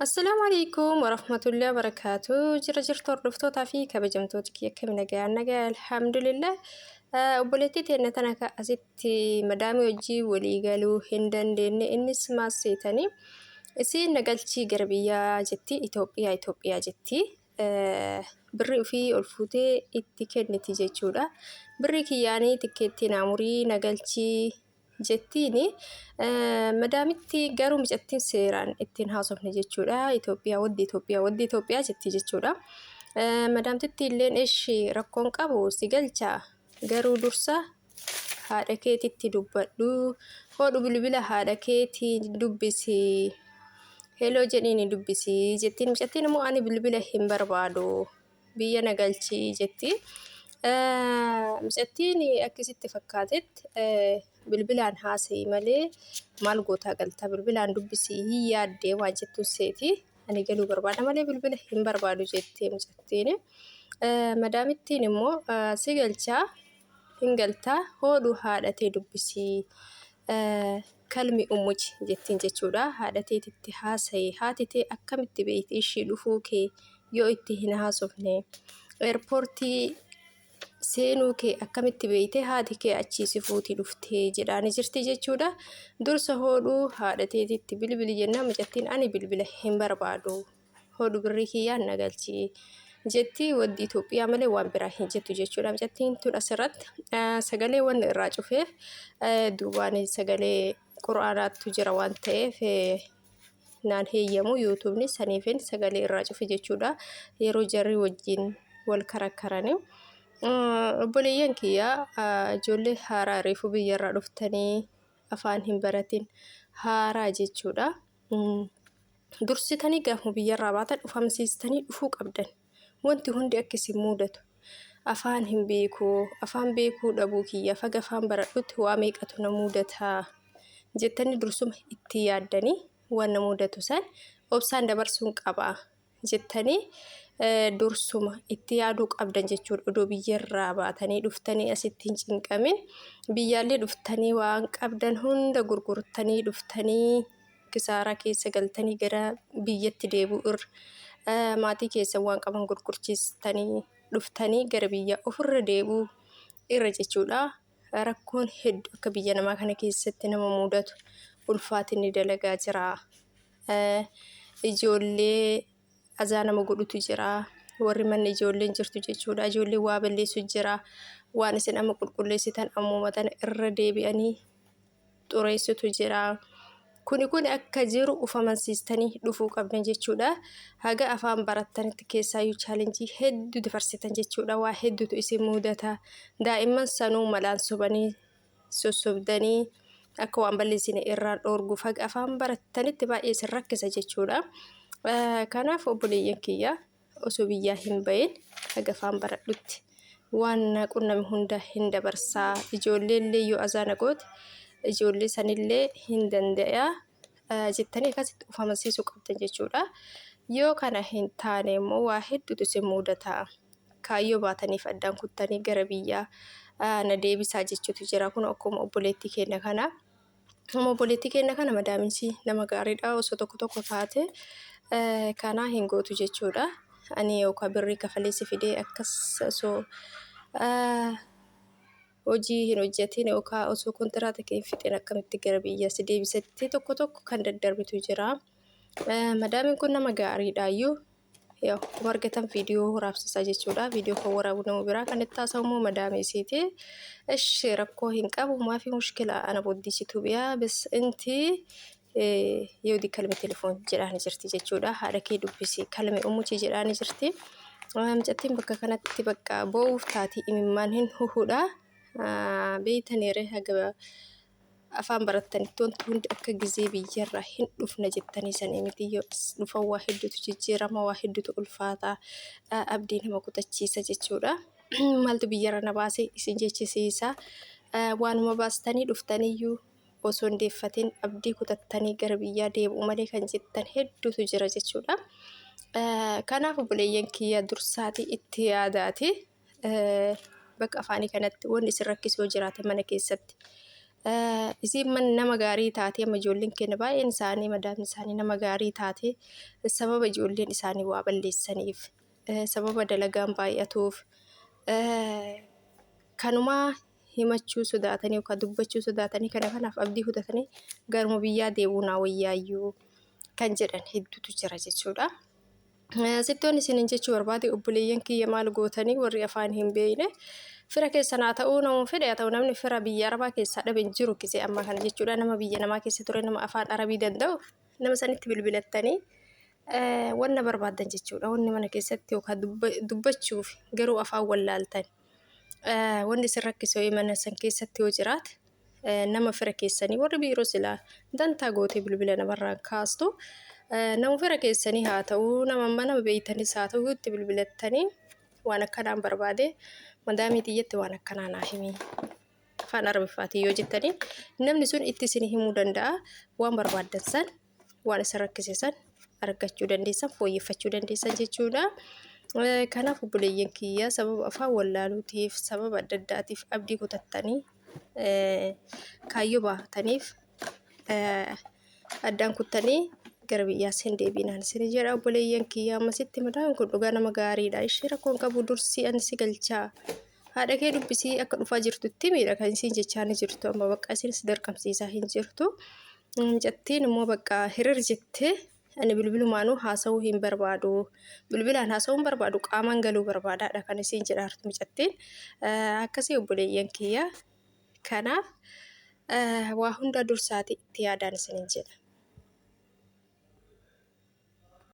Assalaamu alaikum warahmatullahi wabarakaatu. Jira jirtu hordoftootaa fi kabajamtoota kiyya, akkami nagaa? Nagaa, alhamdulillah. Obboleettii teenya tana ka asitti madaamii hojii walii galuu hin dandeenye. Innis maal seetanii? Isiin nagalchii gara biyyaa jetti, Itoophiyaa Itoophiyaa jetti. Birri ofii ol fuutee itti kenniti jechuudha. Birri kiyyaanii tikkeettii naamurii nagalchii jettiini. Madaamitti garuu micattiin seeraan ittiin haasofne jechuudha. Itoophiyaa waddi Itoophiyaa waddi Itoophiyaa jetti jechuudha. Madaamtitti illeen eshi rakkoon qabu si galcha, garuu dursa haadha keetitti dubbadhu, hodhu bilbila haadha keetii dubbisi, heloo jedhiini dubbisi jettiin. Micattiin immoo ani bilbila hin barbaadu, biyya na galchi jetti. Micattiin akkasitti fakkaatetti bilbilaan haasa'i malee maal gootaa galta, bilbilaan dubbisi, hin yaaddee waan jettu seeti. Ani galuu barbaada malee bilbila hin barbaadu jettee micattiin. Madaamittiin immoo si galchaa, hin galtaa, hoodhu haadha tee dubbisi, kalmi ummuchi jettiin jechuudha. Haadha teetitti haasa'i, haati tee akkamitti beekti ishii dhufuu kee yoo itti hin haasofne? Eerpoortii seenuu kee akkamitti beekte haati kee achii si fuutii dhuftee jedhaani jirti jechuudha. Dursa hoodhuu haadha teetitti bilbili jennaan micattiin ani bilbila hin barbaadu, hodhu birrii kiyyaan na galchi jetti. Waddi Itoophiyaa malee waan biraa hin jettu jechuudha. Micattiin tun asirratti sagalee wanni irraa cufeef duubaan sagalee quraanaattu jira waan ta'eef naan heeyyamu yuutuubni, saniifin sagalee irraa cufe jechuudha. Yeroo jarri wajjin wal karakkarani. Obboleeyyan kiyyaa, ijoollee haaraa reefu biyyarraa dhuftanii afaan hin baratin haaraa jechuudha. Dursitanii gaafuma biyyarraa baatan dhufamsiistanii dhufuu qabdan. Wanti hundi akka isin mudatu. Afaan hin beeku, afaan beekuu dhabuu kiyya, faga afaan baradhutti waa meeqatu na mudataa jettanii dursuma itti yaaddanii, waan na mudatu san obsaan dabarsuun qaba jettanii dursuma itti yaaduu qabdan jechuudha. Odoo biyyarraa baatanii dhuftanii asitti hin cinqamin, biyyaallee dhuftanii waan qabdan hunda gurgurtanii dhuftanii kisaaraa keessa galtanii gara biyyatti deebi'u irra, maatii keessan waan qaban gurgurchiistanii dhuftanii gara biyya ofirra deebi'u irra jechuudha. Rakkoon hedduu akka biyya namaa kana keessatti nama mudatu ulfaatinni dalagaa jira. Ijoollee azaa nama godhutu jira. Warri manni ijoolleen jirtu jechuudha. Ijoolleen waa balleessu jira. Waan isin amma qulqulleessitan ammuma tana irra deebi'anii xureessutu jira. Kuni kun akka jiru ufamansiistanii dhufuu qabdan jechuudha. Haga afaan barattanitti keessaayyuu chaalenjii hedduu dabarsitan jechuudha. Waa hedduutu isin mudata. Daa'imman sanuu malaan sobanii sossobdanii akka waan balleessine irraan dhoorguuf haga afaan barattanitti baay'ee isin rakkisa jechuudha. Kanaaf obboleeyyan kiyya, osoo biyyaa hin bahin haga afaan baradhutti waan na qunname hunda hin dabarsaa. Ijoollee illee yoo azaana goote ijoollee sanillee hin danda'a jettanii akkasitti of amansiisuu qabdan jechuudha. Yoo kana hin taane immoo waa hedduutu isin mudata. Kaayyoo baataniif addaan kuttanii gara biyyaa na deebisaa jechuutu jira. Kun akkuma obboleettii keenya kana. Akkuma obboleettii keenya kana madaamichi nama gaariidha. Osoo tokko tokko taate kanaa hin gootu jechuudha. Ani yookaan birrii kafalee si fidee akkas osoo hojii hin hojjetin yookaan osoo kontiraata kee hin fixin akkamitti gara biyyaa si deebisetti tokko tokko kan daddarbitu jira. Madaamiin kun nama gaariidhaayyuu. Akkuma argatan viidiyoo waraabsisaa jechuudha. Viidiyoo kan waraabu nama biraa, kan itti haasa'u immoo madaamii isiiti. Ishi rakkoo hin qabu, maafi mushkila, ana boddisitu biyaa bes inti yoodi kalmi telefoon jedhaani jirti jechuudha. Haadha kee dubbisi, kalmi ummuchi jedhaani jirti. Mucattiin bakka kanatti bakka boo'uuf taati, imimmaan hin huhudha. Beeytaniire, haga afaan barattanitti wanti hundi akka gizee biyyarraa hin dhufna jettanii sanii miti. Yoo as dhufan waa hedduutu jijjiirama, waa hedduutu ulfaata, abdii nama kutachiisa jechuudha. Maaltu biyyarra na baase isin jechisiisa. Waanuma baastanii dhuftaniyyuu osoo hin deeffatin abdii kutattanii gara biyyaa deebi'u malee kan jettan hedduutu jira jechuudha. Kanaaf obboleeyyan kiyya, dursaatii itti yaadaati. Bakka afaanii kanatti wanni isin rakkisu yoo jiraate mana keessatti Isiin man nama gaarii taatee amma ijoolleen keenya baay'een isaanii madaamni isaanii nama gaarii taatee sababa ijoolleen isaanii waa balleessaniif sababa dalagaan baay'atuuf kanumaa himachuu sodaatanii yookaan dubbachuu sodaatanii kana kanaaf abdii kutatanii garuma biyyaa deebi'uu naa wayyaayyuu kan jedhan hedduutu jira jechuudha. Sittoon isiniin jechuu barbaade obboleeyyan kiyya maal gootanii warri afaan hin beekne fira keessan haa ta'uu nama fedhe haa ta'u namni fira biyya arabaa keessaa dhabe hin jiru kisee ammaa kana jechuudha nama biyya namaa keessa ture nama afaan arabii danda'u nama sanitti bilbilattanii wanna barbaaddan jechuudha wanni mana keessatti yookaan dubbachuuf garuu afaan wallaaltan wanni isin rakkisu mana san keessatti yoo jiraate nama fira keessanii warri biiroo silaa dantaa gootee bilbila namarraan kaastu nama fira keessanii haa ta'uu nama nama beeytanis haa ta'uu itti bilbilattanii waan akkanaan barbaade madaamii tiyyatti waan akkanaa naa himi afaan arabiffaatiin yoo jettanii namni sun itti isin himuu danda'a waan barbaaddan san waan isin rakkise san argachuu dandeessan fooyyeffachuu dandeessan jechuudha. Kanaaf obboleeyyan kiyya sababa afaan wallaaluutiif sababa adda addaatiif abdii kutattanii kaayyoo baafataniif addaan kuttanii gara biyyaas hin deebiinaan isin jedha obboleeyyan kiyya ammasitti madaan kun dhugaa nama gaariidha ishee rakkoon qabu dursii ani si galchaa haadha kee dubbisii akka dhufaa jirtutti miidha kan isiin jechaa ni jirtu amma bakka isinis dirqamsiisaa hin jirtu mucattiin immoo bakka hirir jettee ani bilbilumaanuu haasa'uu hin barbaadu bilbilaan haasa'uu hin barbaadu qaamaan galuu barbaadaadha kan isiin jedhaartu mucattiin akkasii obboleeyyan kiyya kanaaf waa hunda dursaati itti yaadaan isiniin jedha.